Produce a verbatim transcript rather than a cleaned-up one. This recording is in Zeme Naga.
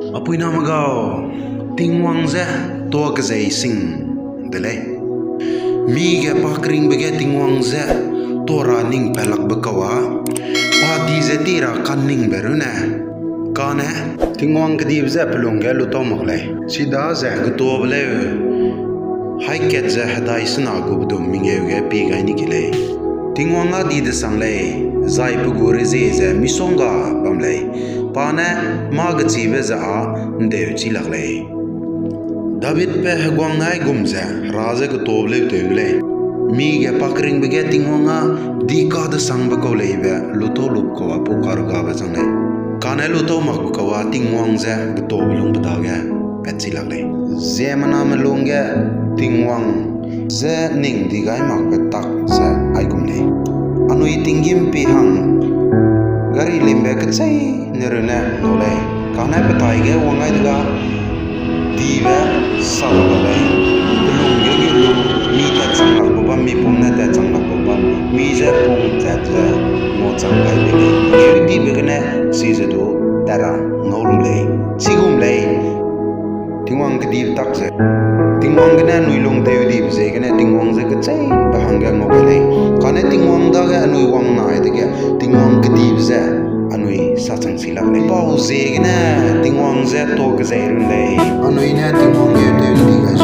Apuiname gau, Tingwang ze tuâ kezei sing de lei. Mi ge pa keringbe ge Tingwang ze tuâ ra ning pelakbe kau â, pa di ze ti ra ka'nningbe runne, kane Tingwang kedibe ze pelung ge lutau mak lei. Chidaze getuabe leu haî kat ze hedai sena gu bedum mengeu ge pie gai ni ki lei. Tingwang â di-desang lei, zai pe gu rezie ze misongga bam lei; pa ne mâ kechibe ze â ’ndeuchi lak lei. Davidbe heguang ne aigum ze Hera je getuabe leu tew de lei: Mi ge pa keringbe ge Tingwang â di kadesangbe kau lei be lutau lup kau â pau karegabe chang lei, kane lutau makbe kau â Tingwang je getuabe lungbe dage patchi lak lei. Ziemmename lung ge Tingwang je ning di gai makbe tak ze aigum lei: Anui tinggîm pie hang gari limbe kecheîne runne ngau lei, kane pe taige wang gai dega dibe sa la lei. Pelung ge ge lu, mi tatchang lakbe bam, mi pum ne tatchang lakbe bam, mi je pung tat ze nguachang gai bei lei. Ngeudibe gene chize du tat ra ngau lu lei. Chigum lei Tingwang kedibe tak ze. Tingwang gene anui lungtewdibe ziegene Tingwang je kecheîbe hangge ngau gai lei. Kane Tingwang dage anui wang nai dege Tingwang kedibe ze anui sachang chi lak lei. Pau ziegene Tingwang je tuâ kezei run lei. Anui ne Tingwang ge tew di gai